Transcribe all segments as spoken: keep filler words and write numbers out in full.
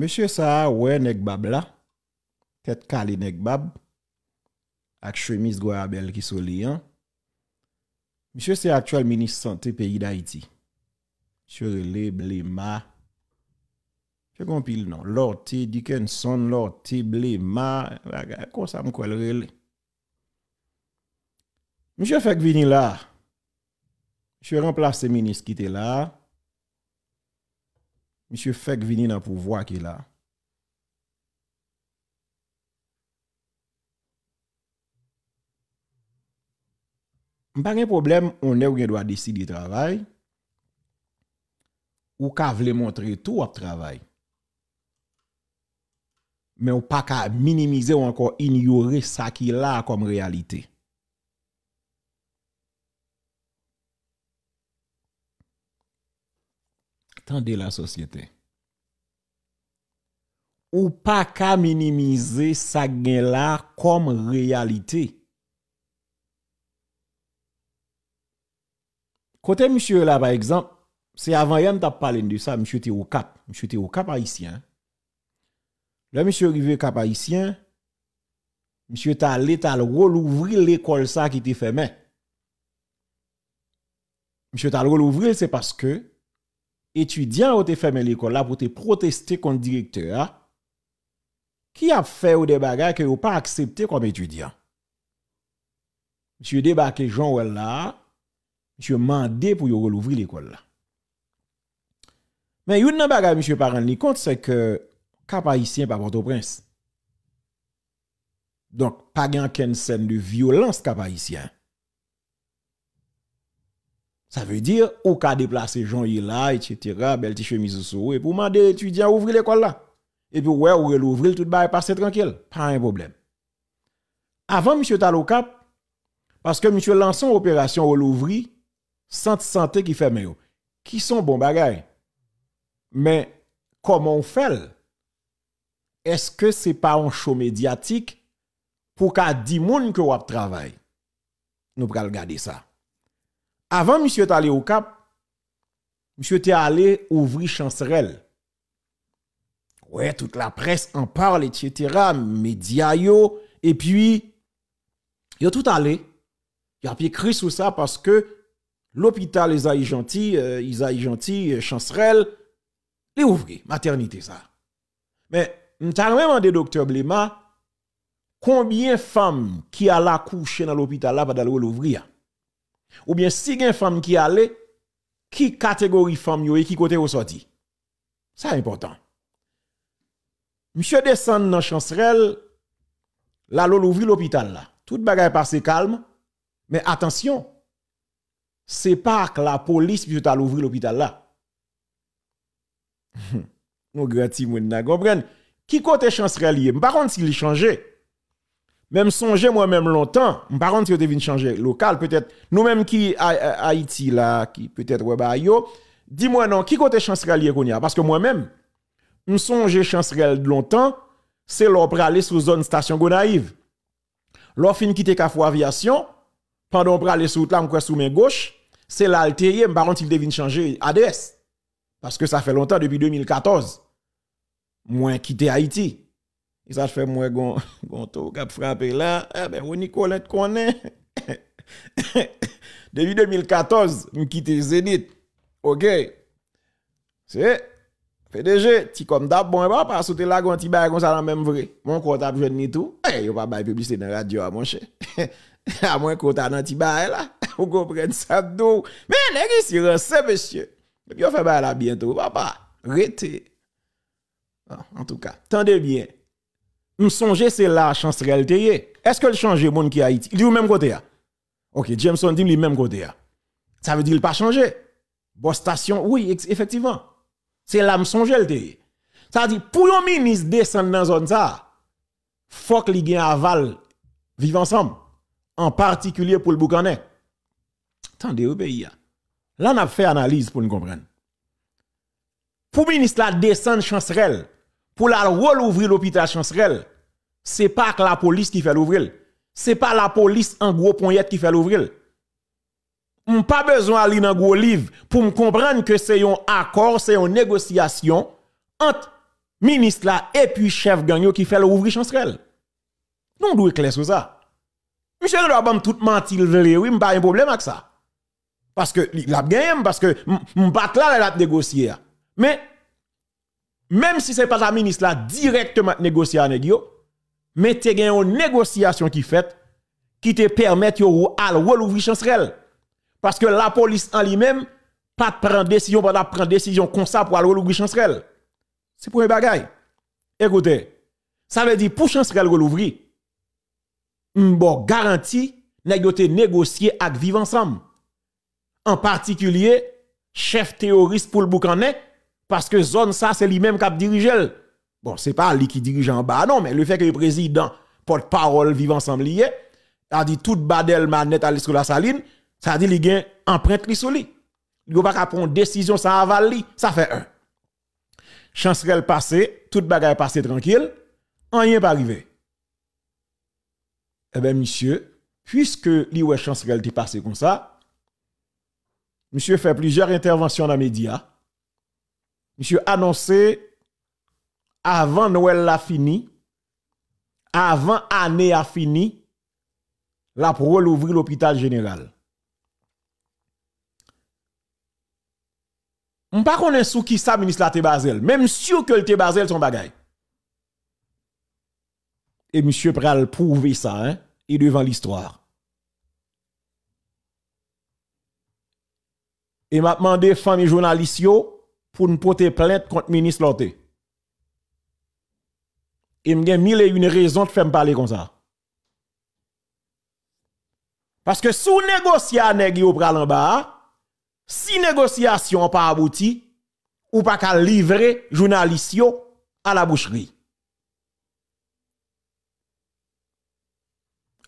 Mesye sa a wè nèg bab la, tèt kale nèg bab, ak chemiz Gwayabèl ki sou li an. Misye se aktyèl minis sante peyi Dayiti. Misye rele Blema. Misye gen yon pil non. Lorté, Dickenson, Lorté, Blema, bagay konsa m kwè l rele. Misye fèk vini la. Misye ranplase minis ki te la. Misye fèk vini nan pouvwa ki la. M pa gen pwoblèm, onè ou gen dwa deside travay. Ou ka vle montre tou w ap travay. Men ou pa ka minimize ou ankò inyore sa ki la kòm reyalite. Tande la sosyete. Ou pa ka minimize sa k gen la kòm reyalite. Kote misye ye la, pa egzanp, se avan yè m t ap pale n de sa, misye te Okap. Misye te Okap Ayisyen. Lè misye rive Kap Ayisyen, misye t ale, t al relouvri lekòl sa ki te fèmen. Misye t al relouvri l, se paske etidyan yo te fèmen lekòl la pou te pwoteste kont direktè a, ki ap fè yo de bagay ke yo pa aksepte kòm etidyan. Misye debake jan w wè l la a, misye mande pou yo relouvri lekòl la. Men youn nan bagay misye pa rann li kont, se ke Kap Ayisyen pa Pòtoprens. Donk, pa gen okenn sèn de vyolans Kap Ayisyen. Sa vle di, ou ka deplase jan w ye la, etsetera, bèl ti chemiz ou sou ou, epi w mande etidyan ouvri lekòl la. Epi w wè, ou relouvri l, tout bagay pase trankil. Pa gen pwoblèm. Avan misye t al Okap, paske misye lanse yon operasyon relouvri sant sante ki fèmen yo. Ki se yon bon bagay. Men, kòman w fè l? Èske se pa yon cho medyatik pou w ka di moun ke w ap travay? Nou pral gade sa. Avan misye t ale Okap, misye te ale ouvri Chansrèl. Wè, tout laprès anpale, etsetera, medya yo, epi yo tout ale. Y ap ekri sou sa paske lopital Esayi Janti, euh, Esayi Janti, euh, Chansrèl, li ouvri, matènite sa. Men, m ta renmen mande Doktè Blema, konbyen fanm ki al akouche nan lopital la pandan l relouvri a? Oubyen si gen fanm ki ale, ki kategori fanm yo ye, ki kote yo sòti? Sa enpòtan. Misye desann nan Chansrèl, l al louvri lopital la. Tout bagay pase kalm, men atansyon, se pa ak lapolis misye t al ouvri lopital la. Nou gran timoun nan, konprann? Ki kote Chansrèl ye? M pa konn si li chanje. Men m sonje mwen menm lontan, m pa konn si yo te vin chanje lokal, petèt nou menm ki A-, A-, Ayiti la, ki petèt wè bagay yo, di mwen non, ki kote Chansrèl ye kounye a? Paske mwen menm, m sonje Chansrèl lontan, se lè w prale sou zòn estasyon Gonayiv. Lè w fin kite Kafou Aviyasyon, pandan w prale sou wout la, m kwè sou men goch, se la l te ye, m pa konn si l te vin chanje adrès. Paske sa fè lontan, depi de mil katòz, mwen kite Ayiti. E sa fè m wè gon, gon tou k ap frape la. Enben, Rony Colin t konnen. Depi de mil katòz, m kite Zenith. Oke. Se, P D G, ti kòb m t ap bon, e papa, si w te lage yon ti bagay konsa nan men m vre. Mwen kwè w t ap jwenn li tou. E, yo pa bay piblisite nan radyo a, monchè. A mwen kwè w ta nan ti bagay la. Ou konprann sa m di w. Men, nèg isi ranse, mesye. Epi yo fè bagay la byen tou, papa. Rete. An, antouka, tande byen. M sonje se la Chansrèl te ye. Èske l chanje moun ki Ayiti? Li menm kote a. Oke, Jameson di m li menm kote a. Sa vle di l pa chanje. Bò estasyon, wi, eks-, efektivman. Se la m sonje l te ye. Sa di, pou yon minis desann nan zòn sa a, fòk li gen aval Viv Ansanm, an patikilye pou l boukannen. Tande wi peyi a. La n ap fè analiz pou n konprann. Pou minis la desann Chansrèl, pou l al relouvri lopital Chansrèl, se pa ak lapolis ki fè l ouvri l. Se pa lapolis an gwo ponyèt ki fè l ouvri l. M pa bezwen al li nan gwo liv pou m konprann ke se yon akò, se yon negosyasyon ant minis la epi chèf gang yo ki fè l rouvri Chansrèl. Nou dwe klè sou sa. Misye gen dwa ban m tout manti l vle, wi, m pa gen pwoblèm ak sa. Paske li, l ap genyen m, paske m, m pa t la lè l ap negosye a. Men, menm si se pa ta minis la dirèkteman k negosye a nèg yo, men te gen yon negosyasyon ki fèt ki te pèmèt yo al relouvri Chansrèl. Paske lapolis an li menm pa t pran desizyon, pa t ap pran desizyon konsa pou al relouvri Chansrèl. Se premye bagay. Ekoute, sa vle di pou Chansrèl relouvri, m ba w garanti, nèg yo te negosye ak Viv Ansanm. An patikilye, chèf teyoris Poul Boukannen, paske zòn sa se li menm k ap dirije l. Bon, se pa li ki dirije anba a non, men lefètke prezidan, pòtpawòl Viv Ansanm li ye, sa di tout ba Dèlma nèt al jiska Lasalin, sa di li gen anprent li sou li. Yo pa ka pran yon desizyon san aval li, sa fè en. Chansrèl pase, tout bagay pase trankil, anyen pa rive. Enben, misye, piske li wè Chansrèl te pase konsa, misye fè plizyè entèvansyon nan medya. Misye anonse, avan Nwèl la fini, avan ane a fini, l ap relouvri lopital jeneral. M pa konnen sou kisa minis la te baze l, men m si ke l te baze l sou yon bagay. E misye pral pwouve sa, en, e devan listwa. E m ap mande fanmi jounalis yo pou n pote plent kont minis Lorthé. E m gen mil e yon rezon k fè m pale konsa. Paske si w negosye a nèg yo pral anba a, si negosyasyon an pa abouti, ou pa ka livre jounalis yo a la boucherie.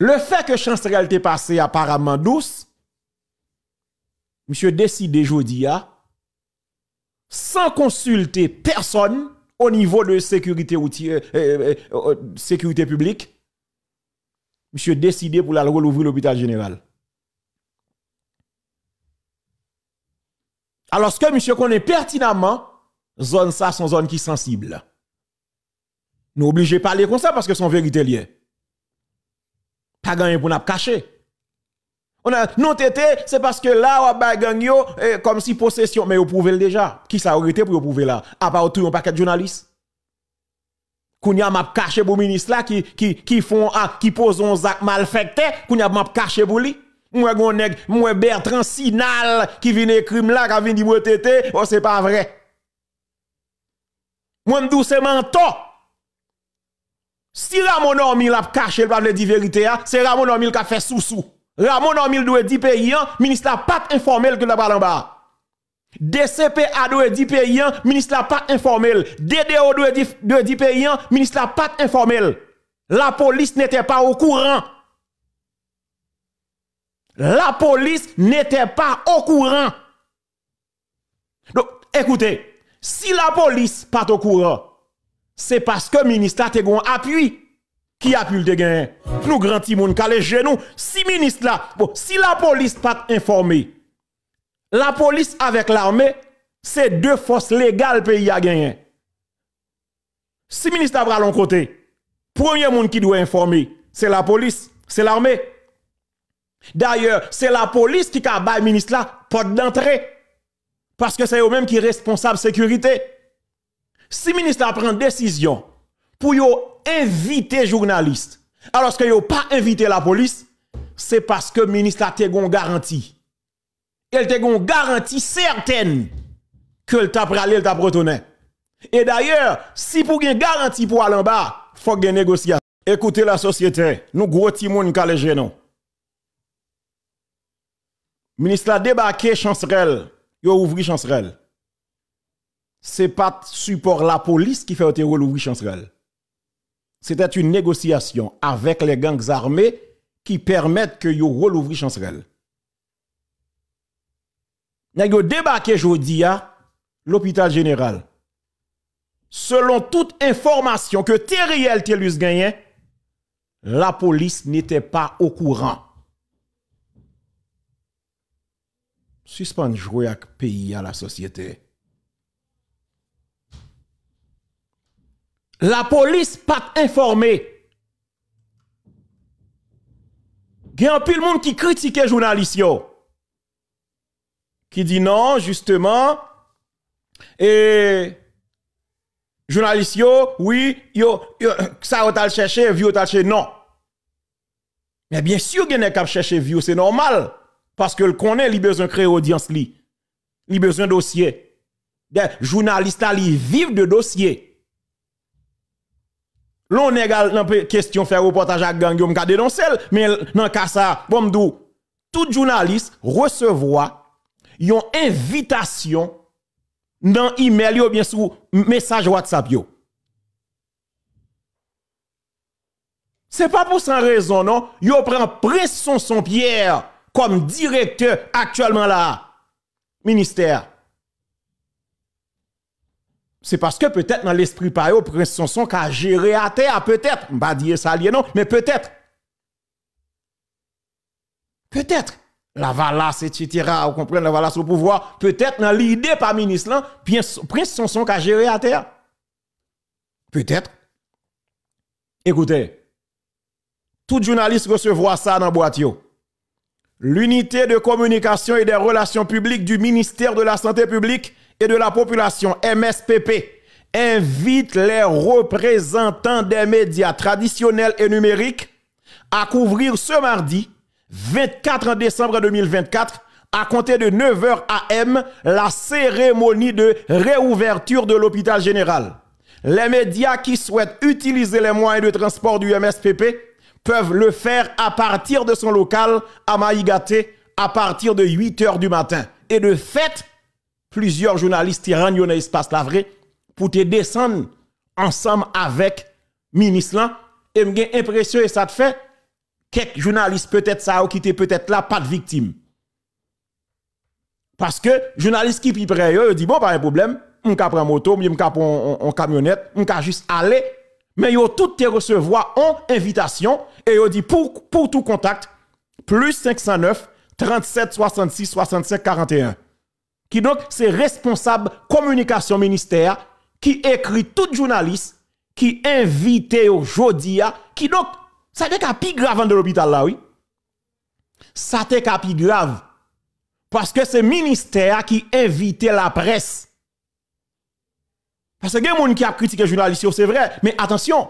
Lefètke Chansrèl te pase aparamman dous, misye deside jodi a, san konsilte pèsòn o nivo de sekirite woutye, e, e, e, e, sekirite piblik, misye deside pou l al relouvri lopital jeneral. Alòske misye konnen pètinaman zòn sa se yon zòn ki sansib. Nou oblije pale konsa paske se yon verite l ye. Pa gen anyen pou n ap kache. On a, non, T T, se paske la w ap bay gang yo, e, kòmsi posesyon, men yo pwouve l deja. Kisa yo rete pou yo pwouve la? Apa yo touye yon pakèt jounalis? Kounye a m ap kache pou minis la ki, ki, ki fè yon ak, ki poze yon zak malfektè, kounye a m ap kache pou li. M wè gen yon nèg, m wè Bertrand Sinal ki vin ekri m la, k ap vin di mwen T T, o, se pa vre. Mwen m di w se mantò. Si Rameau Normil ap kache, l pa vle di verite a, se Rameau Normil k ap fè sousou. Rameau Normil dwe di peyi an, minis la pa t enfòme l ke l ta pral anba a. D C P A dwe di peyi an, minis la pa t enfòme l. D D O dwe di, dwe di peyi an, minis la pa t enfòme l. Lapolis n'était pas au courant. Lapolis n'était pas au courant. Donk, ekoute, si lapolis pa t okouran, se paske minis la te gen yon apui. Ki apui l te genyen? Nou gran timoun, kale je nou. Si minis la, bon, si lapolis pa t enfòme, lapolis avèk lame, se de fòs legal peyi a genyen. Si minis la pral yon kote, premye moun ki dwe enfòme, se lapolis, se lame. Dayè, se lapolis ki ka bay minis la pòt dantre. Paske se yo menm ki responsab sekirite. Si minis la pran desizyon pou yo envite jounalis, alòske yo pa envite lapolis, se paske minis la te gen yon garanti. E l te gen yon garanti sètèn ke l t ap prale, l t ap retounen. E dayè, si pou gen garanti pou al anba, fòk gen negosyasyon. Ekoute lasosyete, nou gwo timoun kale je nou. Minis la debake Chansrèl, yo ouvri Chansrèl. Se pa t sipò lapolis ki fè yo te relouvri Chansrèl. C'était une négociation avec les gangs armés qui permettent que yo relouvri Chansrèl. Nèg yo debake jodi a, lopital jeneral. Selon tout enfòmasyon ke Theriel Thelus genyen, lapolis n'était pas au courant. Sispann jwe ak peyi a, lasosyete. Lapolis pa t enfòme. Gen anpil moun ki kritike jounalis yo. Ki di non, jisteman, e jounalis yo, wi, yo, yo, sa yo t al chèche, vi yo t al chèche, non. Men byen si gen nèg k ap chèche vi w, se nòmal. Paske l konnen li bezwen kreye odyans li. Li bezwen dosye. Dè, jounalis la, li viv de dosye. Lè yon nèg al nan pe-, kesyon fè repòtaj ak gang yo, m ka denonse l. Men nan ka sa, bon, m di w, tout jounalis resevwa yon envitasyon nan imèl yo, oubyen sou mesaj WhatsApp yo. Se pa pou san rezon, non, yo pran Prince Sonson Pierre kòm direktè aktyèlman la a, ministè a. Se paske petèt nan lespri pa yo, Prince Sonson ka jere atè a, petèt. M pa di e sa l ye, non, men petèt. Petèt. Lavalas, etsetera, ou konprann, Lavalas o pouvwa, petèt nan lide pa minis lan, Prince, Prince Sonson ka jere atè a. Petèt. Ekoute, tout jounalis resevwa sa nan bwat yo. L'unité de communication et des relations publiques du ministère de la Santé publique et de la Population, M S P P, invite les représentants des médias traditionnels et numériques à couvrir ce mardi vingt-quatre décembre deux mille vingt-quatre, à compter de neuf heures A M, la cérémonie de réouverture de l'hôpital général. Les médias qui souhaitent utiliser les moyens de transport du M S P P peuvent le faire à partir de son local à Maïgaté à partir de huit heures du matin. Et de fait, plizyè jounalis te rann yo nan espas la vre pou te desann ansanm avèk minis lan. E m gen enpresyon e sa t fè kèk jounalis petèt sa yo ki te petèt la pa t viktim. Paske jounalis ki pi pre yo, yo di, bon, pa gen pwoblèm, m ka pran moto, oubyen m ka pran on, on, on kamyonèt, m ka jis ale. Men yo tout te resevwa on envitasyon e yo di, pou, pou tou kontak, plis senk san nèf, trant sèt, swasant sis, swasant senk, karant e en. Kidonk, se responsab kominikasyon ministè a ki ekri tout jounalis ki envite yo jodi a. Kidonk, sa te ka pi grav anndan lopital la, wi. Sa te ka pi grav. Paske se ministè a ki envite laprès. Paske gen moun ki ap kritike jounalis yo, se vre, men atansyon.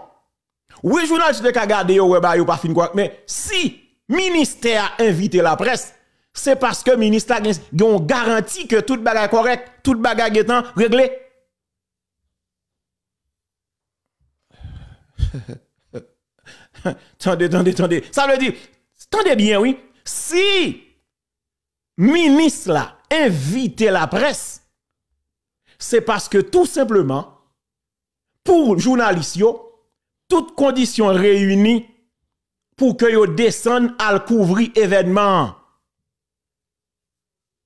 Wi, jounalis yo te ka gade yo, wè bagay yo pa fin kòrèk, men si ministè a envite laprès, se paske minis la gen, gen yon garanti ke tout bagay kòrèk, tout bagay gentan regle. Tande, tande, tande. Sa vle di, tande byen, wi. Si minis la envite laprès, se paske tou senpleman, pou jounalis yo, tout kondisyon reyini pou ke yo desann al kouvri evènman an.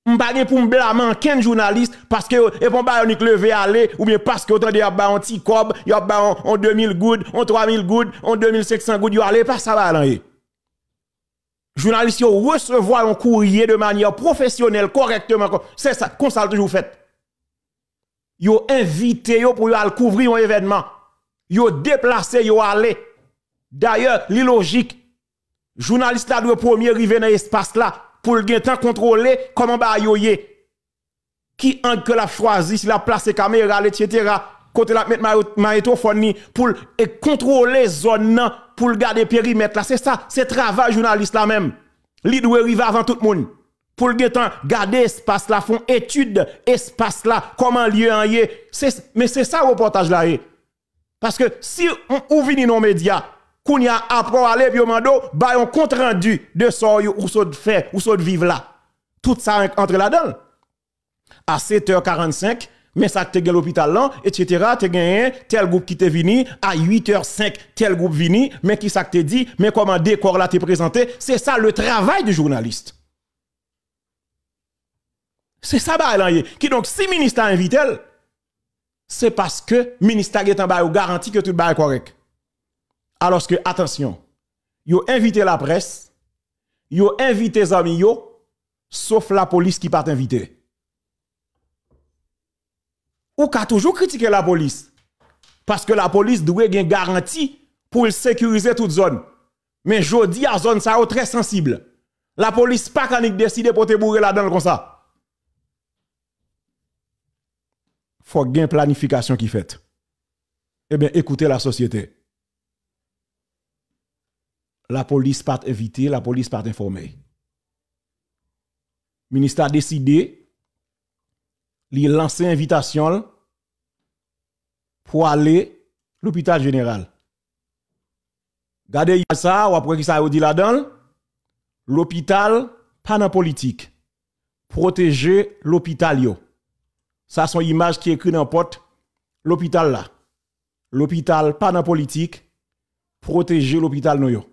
M pa gen pou m blame ankenn jounalis paske yo, e pa yon bagay yo nik leve ale, oubyen paske yo tande y ap bay yon ti kòb, y ap bay yon, yon de mil goud, yon twa mil goud, yon de mil senk san goud, yo ale, e pa sa bagay lan ye. Jounalis yo resevwa yon kourye de manyè pwofesyonèl, kòrèkteman, kò-, se sa, konsa l toujou fèt. Yo envite yo pou yo al kouvri yon evènman. Yo deplase, yo ale. Dayè, li lojik. Jounalis la dwe premye rive nan espas la pou l gentan kontwole kòman bagay yo ye. Ki ang ke l ap chwazi, si l ap plase kamera l, etsetera. Kote l ap met mayo-, mayetwofòn li, pou l, e, kontwole zòn nan, pou l gade perimèt la. Se sa, se travay jounalis la menm. Li dwe rive avan tout moun. Pou l gentan gade espas la, fè yon etid espas la, kòman lye an ye. Se, men se sa repòtaj la ye. Paske si ou, ou vini nan yon medya, kounye a, apre w ale, epi yo mande w, bay yon kontrandi de sa w, ou sot fè, ou sot viv la. Tout sa antre ladan l. A sèt è karannsenk, men sa k te gen lopital lan, etsetera, te genyen tèl gwoup ki te vini, a uit è senk, tèl gwoup vini, men ki sa k te di, men kòman dekò la te prezante, se sa le travay di jounalis. Se sa bagay lan ye. Kidonk, si minis la envite l, se paske minis la gentan ba yo garanti ke tout bagay kòrèk. Alòske, atansyon, yo envite laprès, yo envite zanmi yo, sof lapolis ki pa t envite. Ou ka toujou kritike lapolis. Paske lapolis dwe gen garanti pou l sekirize tout zòn. Men jodi a, zòn sa yo trè sansib. Lapolis pa ka annik deside pote boure ladan l konsa. Fòk gen planifikasyon ki fèt. Ebyen, ekoute lasosyete. Lapolis pa t envite, lapolis pa t enfòme. Minis la deside, li lanse envitasyon l pou ale lopital jeneral. Gade imaj sa a, w ap wè kisa yo di ladan l. Lopital pa nan politik. Pwoteje lopital yo. Sa se yon imaj ki ekri nan pòt lopital la. Lopital pa nan politik. Pwoteje lopital nou yo.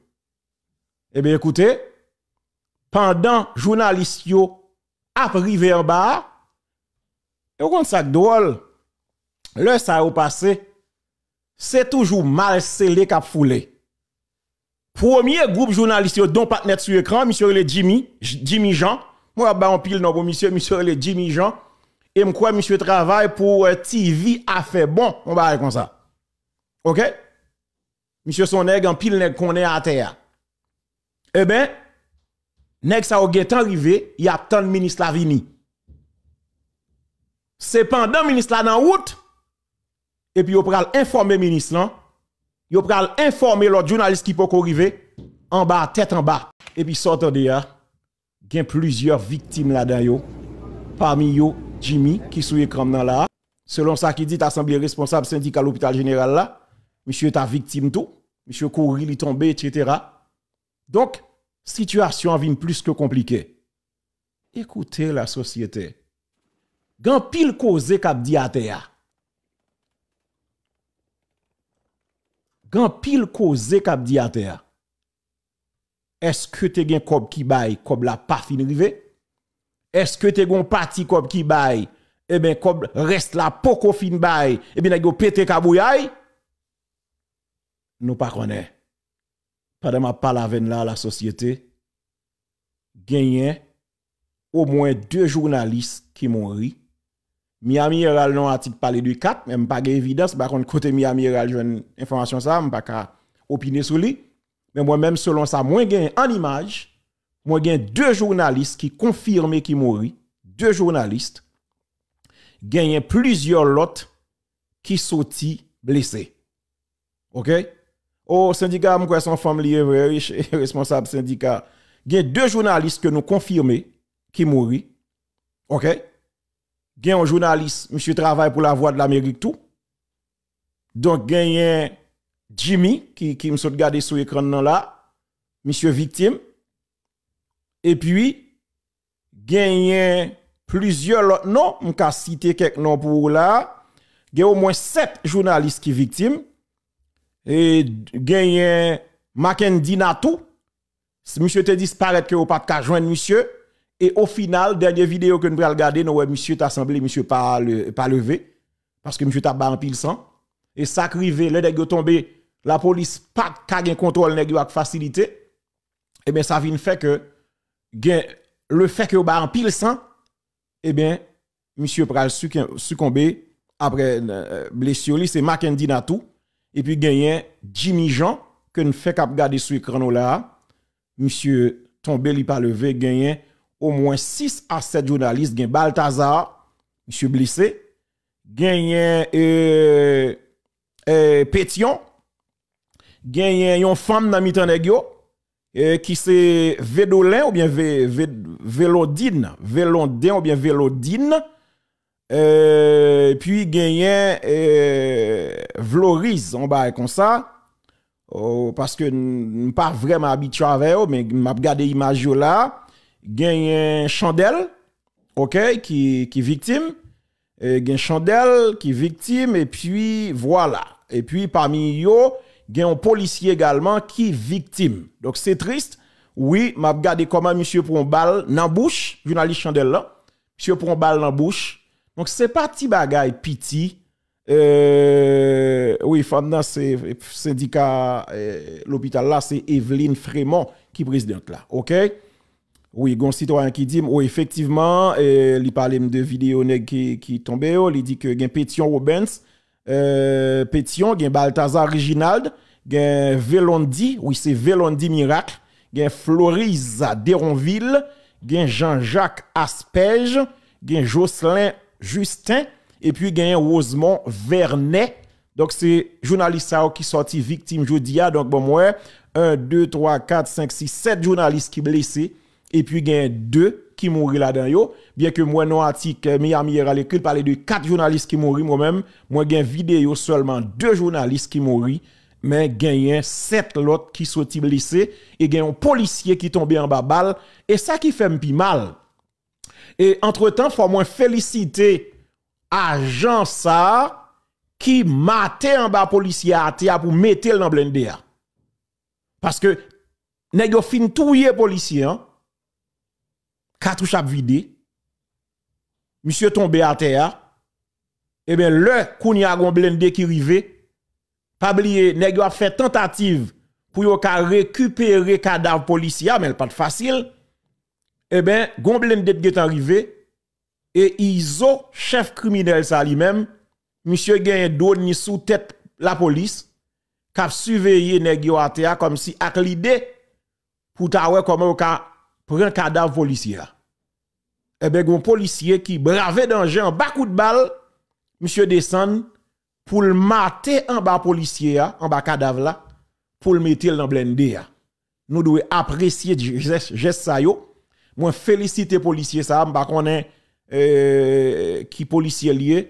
Ebyen, ekoute, pandan jounalis yo ap rive anba a, e w konn sa k dwòl, lè sa yo pase, se toujou mal sele k ap foule. Premye gwoup jounalis yo, dont pa t mèt sou ekran, misye rele Jimmy, J-, Jimmy Jean. Mwen ap bay yon pil non pou misye, misye rele Jimmy Jean. E m kwè misye travay pou, eh, T V Afè Bon, yon bagay konsa. Oke? Misye se yon nèg, anpil nèg konnen atè a. Ebyen, nèg sa yo gentan rive, y ap tann minis la vini. Sepandan, minis la nan wout, epi yo pral enfòme minis lan, yo pral enfòme lòt jounalis ki poko rive, anba, tèt anba. Epi sa w tande a, gen plizyè viktim ladan yo, pami yo Jimmy ki sou ekran m nan la a. Selon sa ki di, ta sanble responsab sendika lopital jeneral la, misye ta viktim tou, misye kouri, li tonbe, etsetera. Donk, sitiyasyon an vin plis ke konplike. Ekoute lasosyete. Gen anpil koze k ap di atè a. Gen anpil koze k ap di atè a. Èske te gen kòb ki bay, kòb la pa fin rive? Èske te gen yon pati kòb ki bay, ebyen, kòb rès la poko fin bay, ebyen, nèg yo pete kabouyay? Nou pa konnen. Pandan m ap pale avè n la, lasosyete, genyen omwen de jounalis ki mouri. Miami Herald nan yon atik pale de kat, men m pa gen evidans, m pa konn kote Miami Herald jwenn enfòmasyon sa a, m pa ka opine sou li. Men mwen menm, selon sa mwen gen an imaj, mwen gen de jounalis ki konfime ki mouri, de jounalis, genyen plizyè lòt ki soti blese. Oke? O, sendika, m kwè se yon fanm li ye vre, wi, responsab sendika. Gen de jounalis ke nou konfime ki mouri. Oke? Gen yon jounalis, misye travay pou Lavwadlamerik tou. Donk, genyen Jimmy, ki, ki m sot gade sou ekran nan la, misye viktim. Epi, genyen plizyè lòt non, m ka site kèk non pou ou la. Gen omwen sèt jounalis ki viktim. E genyen Mackendy Natou. Si misye te disparèt ke yo pa t ka jwenn misye. E o final, dènye videyo ke n pral gade, nou wè misye ta sanble, misye pa le-, pa leve. Paske misye t ap bay anpil san. E sa k rive, lè nèg yo tonbe, lapolis pa t ka gen kontwòl nèg yo ak fasilite. Ebyen, sa vin fè ke gen, le fè ke yo bay anpil san, ebyen, misye pral sik-, sikonbe apre, eh, blesi li, se Mackendy Natou, epi genyen Jimmy Jean, ke n fèk ap gade sou ekran nou la a. Misye tonbe, li pa leve, genyen omwen sis a sèt jounalis, gen Balthazar, misye blese, genyen, eh, eh, Pétion, genyen yon fanm nan mitan nèg yo, eh, ki se Vedolen oubyen Ve-, Ve-, Velodin, Velonden oubyen Velodin, eh, epi genyen, eh, Vloriz, yon bagay konsa. Oh, paske n-, m pa vrèman abitye avè yo, men m ap gade imaj yo la. Genyen Chandèl, oke, ki, ki viktim. E, gen Chandèl ki viktim, epi vwala. Epi pami yo, gen yon polisye egalman ki viktim. Donk, se tris. Wi, m ap gade kòman misye pran bal nan bouch, jounalis Chandèl lan. Misye pran bal nan bouch. Donk, se pa ti bagay piti. E, wi, fanm nan, se sendika, e, lopital la, se Eveline Fremont ki prezidant la. Oke? Wi, gon sitwayen ki di m, wi, efektivman, e, li pale m de videyo nèg ki, ki tonbe yo, li di ke gen Pétion Robens, euh, Pétion, gen Balthazar Reginald, gen Velondi, wi, se Velondi Miracle, gen Florise Deronville, gen Jean-Jacques Aspège, gen Jocelyn Justin, epi genyen Rosemond Vernet. Donk, se jounalis sa yo ki sòti viktim jodi a. Donk, bon, m wè, en, de, twa, kat, senk, sis, sèt jounalis ki blese, epi gen de ki mouri ladan yo. Byen ke m wè nan atik, eh, Miami Herald ekri, l pale de kat jounalis ki mouri, mwen menm, mwen gen videyo sèlman de jounalis ki mouri, men genyen sèt lòt ki soti blese, e gen yon polisye ki tonbe anba bal, e sa ki fè m pi mal. E antretan, fò mwen felisite ajan sa a ki mate anba polisye a atè a pou mete l nan blende a. Paske nèg yo fin touye polisye an, katouch ap vide, misye tonbe atè a, ebyen, lè kounye a gon blende ki rive, pa bliye, nèg yo ap fè tantativ pou yo ka rekipere kadav polisye a, men l pa t fasil. Ebyen, gon blende t gentan rive, e Izo, chèf kriminèl sa li menm, misye genyen dwòn li sou tèt lapolis, k ap siveye nèg yo atè a kòmsi ak lide pou ta wè kòman yo ka pran kadav polisye a. Ebyen, gon polisye ki brave danje anba kout bal, misye desann pou l mate anba polisye a, anba kadav la, pou l mete l nan blende a. Nou dwe apresye jès, jès sa yo. Mwen felisite polisye sa a, m pa konnen, eh, ki polisye l ye.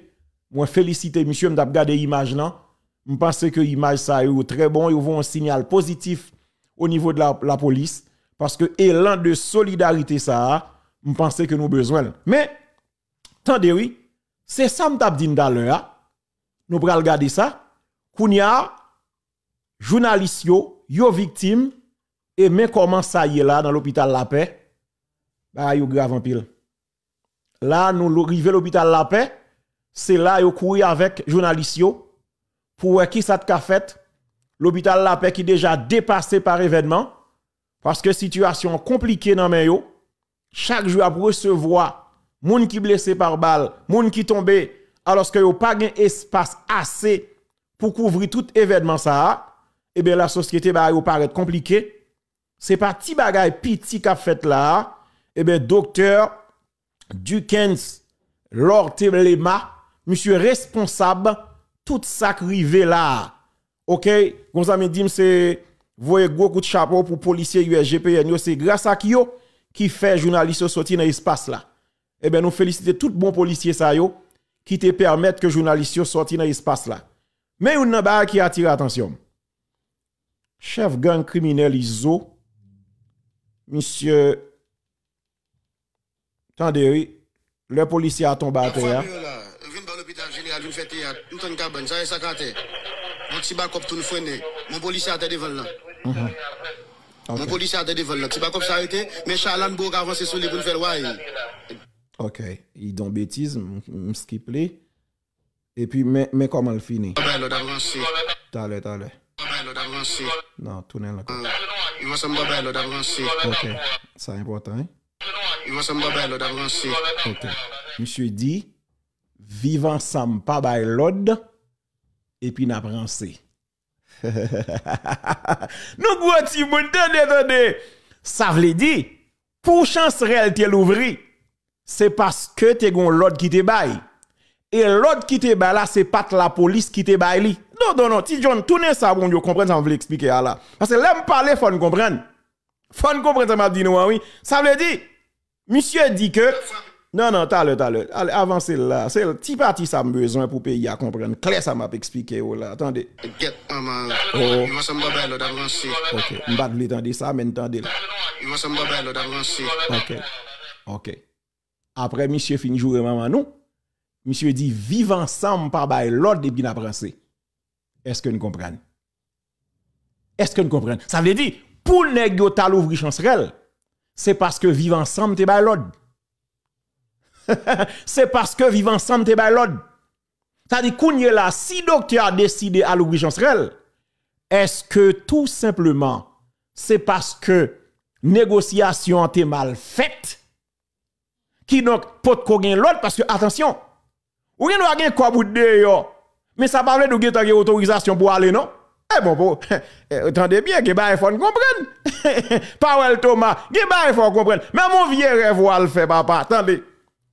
Mwen felisite misye, m t ap gade imaj lan. M panse ke imaj sa yo, yo trè bon, yo voye yon siyal pozitif o nivo de la, lapolis, paske elan de solidarite sa a, m panse ke nou bezwen l. Men, tande wi, se sa m t ap di n talè a, nou pral gade sa. Kounye a, jounalis yo, yo viktim, e men kòman sa ye la nan lopital Lapè, bagay yo grav anpil. La, nou lo-, rive lopital Lapè, se la yo kouri avèk jounalis yo pou wè ki sa t ka fèt. Lopital Lapè ki deja depase pa evènman, paske sitiyasyon an konplike nan men yo. Chak jou y ap resevwa moun ki blese pa bal, moun ki tonbe, alòske yo pa gen espas ase pou kouvri tout evènman sa a. Ebyen, lasosyete bagay yo parèt konplike. Se pa ti bagay piti k ap fèt la a. Ebyen, doktè Duckens Lortelema, misye responsab tout sa k rive la a. Oke, gon zanmi di m se voye gwo kout chapo pou polisye U S G P N yo, se gras ak yo ki fè jounalis yo soti nan espas la. Ebyen, nou felisite tout bon polisye sa yo ki te pèmèt ke jounalis yo soti nan espas la. Men youn nan bagay ki atire atansyon m. Chèf gang kriminèl Izo, misye, tande wi, lè polisye a tonbe atè a. Vin bò lopital jeneral, vin fè teyat. M tann kabann, sa e sa k atè. Yon ti bakòp tou n frennen. Yon polisye atè devan l lan. Yon polisye atè devan l lan. Ti bakòp sa rete, men chay lan bò ka avanse sou li pou n fè l wayy. Ok, li di yon betiz, m, m skip li. Epi, men, men kòman l fini. Pa bay lòd, ap ranse. Talè, talè. Pa bay lòd, ap ranse. Non, tounen l ankò. Viv ansanm, pa bay lòd, ap ranse. Ok, sa enpòtan, wi. Viv ansanm, pa bay lòd, ap ranse. Ok. Misye di, viv ansanm, pa bay lòd, epi n ap ranse. Nou gwo timoun, tande, tande. Sa vle di, pou Chansrèl te louvri, se paske te gon lòd ki te bay. E lòd ki te bay la, se pa t lapolis ki te bay li. Non, non, non, Ti John, tounen sa pou moun yo konprann sa m vle eksplike a la. Paske lè m pale, fò n konprann. Fò n konprann sa m ap di nou an, wi. Sa vle di, misye di ke, non, non, talè, talè. Ale, avanse l la. Se ti pati sa m bezwen pou peyi a konprann klè sa m ap eksplike yo la. Tande. Gèt anmare. Oh. Viv ansanm pa bay lòd, ap ranse. Ok. M pa t vle tande sa, men n tande l. Viv ansanm pa bay lòd, ap ranse. Ok. Ok. Apre misye fin joure manman nou, misye di, viv ansanm, pa bay lòd epi n ap ranse. Èske n konprann? Èske n konprann? Sa vle di, pou nèg yo t al ouvri Chansrèl, se paske Viv Ansanm te bay lòd. Se paske Viv Ansanm te bay lòd. Sa di, kounye la, si doktè a deside al ouvri Chansrèl, èske tou senpleman, se paske negosyasyon an te mal fèt? Kidonk, potko gen lòd, paske, atansyon, ou gen dwa gen kòb ou deyò, Men sa pa vle di w gentan gen otorizasyon pou ale, non. E bon, pou, tande byen, gen bagay fò n konprann. Pawòl Toma, gen bagay fò w konprann. Menm yon vye rèv w al fè, papa, tande.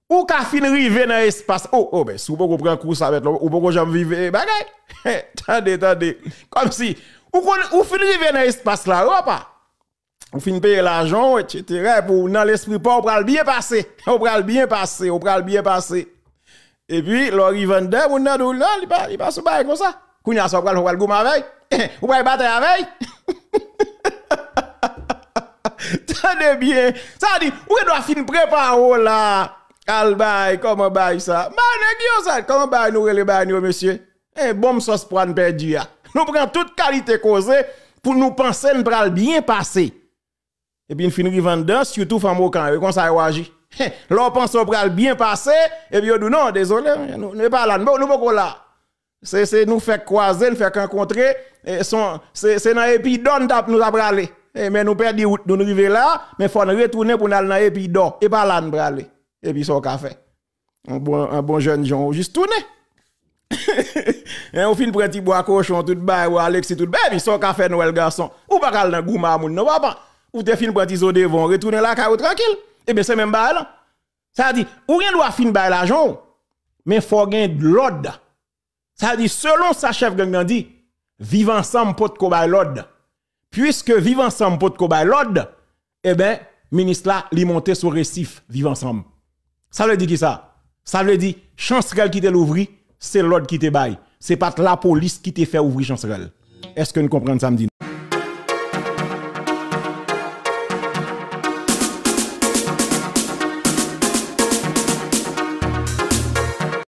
Ou ka fin rive nan espas. Oh, oh, men si w poko pran kou sa, mèt la, ou poko janm viv bagay. Tande, tande. Kòmsi, ou konn, ou fin rive nan espas la, wi, papa. Ou fin peye lajan w, etsetera. Epi w nan lespri pa w, ou pral byen pase. Ou pral byen pase, ou pral byen pase. Epi, lè w rive anndan, moun nan di w, non, li pa, li pa sou bagay konsa. Kounye a, sa w pral fè, w pral goumen avè l? Ou pral batay avè l? Tande byen. Sa di, ou gen dwa fin prepare w la. Al bay, kòman bay sa? Bay nèg yo sa. Kòman bay nou rele bay nou yo, mesye? E bonm sòs pwa n pèdi a. Nou pran tout kalite koze pou nou panse n pral byen pase. Epi n fin rive anndan, sitou fanm Okan yo, e konsa yo aji. Lè w panse w pral byen pase, epi yo di w, non, dezole, nou, nou pa la, nou, nou poko la. Se, se nou fèk kwaze, n fèk rankontre, e, se, se nan Epidò n t ap, nou t ap prale. E, men nou pèdi wout nou, n rive la, men fò n retounen pou n al nan Epidò. E pa la n prale. Epi sa w ka fè? Yon bon, yon bon jèn jan, ou jis tounen. Hein, ou fin pran ti bwa kochon, tout bagay, ou Alexis, tout bagay, epi sa w ka fè Nwèl gason? Ou pa ka al nan goumen a moun, non, papa. Ou te fin pran ti zo devan, ou retounen lakay ou trankil. Ebyen, se menm bagay lan. Sa di, ou gen dwa fin bay lajan w, men fò gen lòd. Sa di, selon sa chèf gang nan di, Viv Ansanm potko bay lòd. Piske Viv Ansanm potko bay lòd, eben, minis la, li monte sou resif Viv Ansanm. Sa vle di kisa? Sa vle di, Chansrèl ki te louvri, se lòd ki te bay. Se pa t lapolis ki te fè ouvri Chansrèl. Èske n konprann sa m di nou?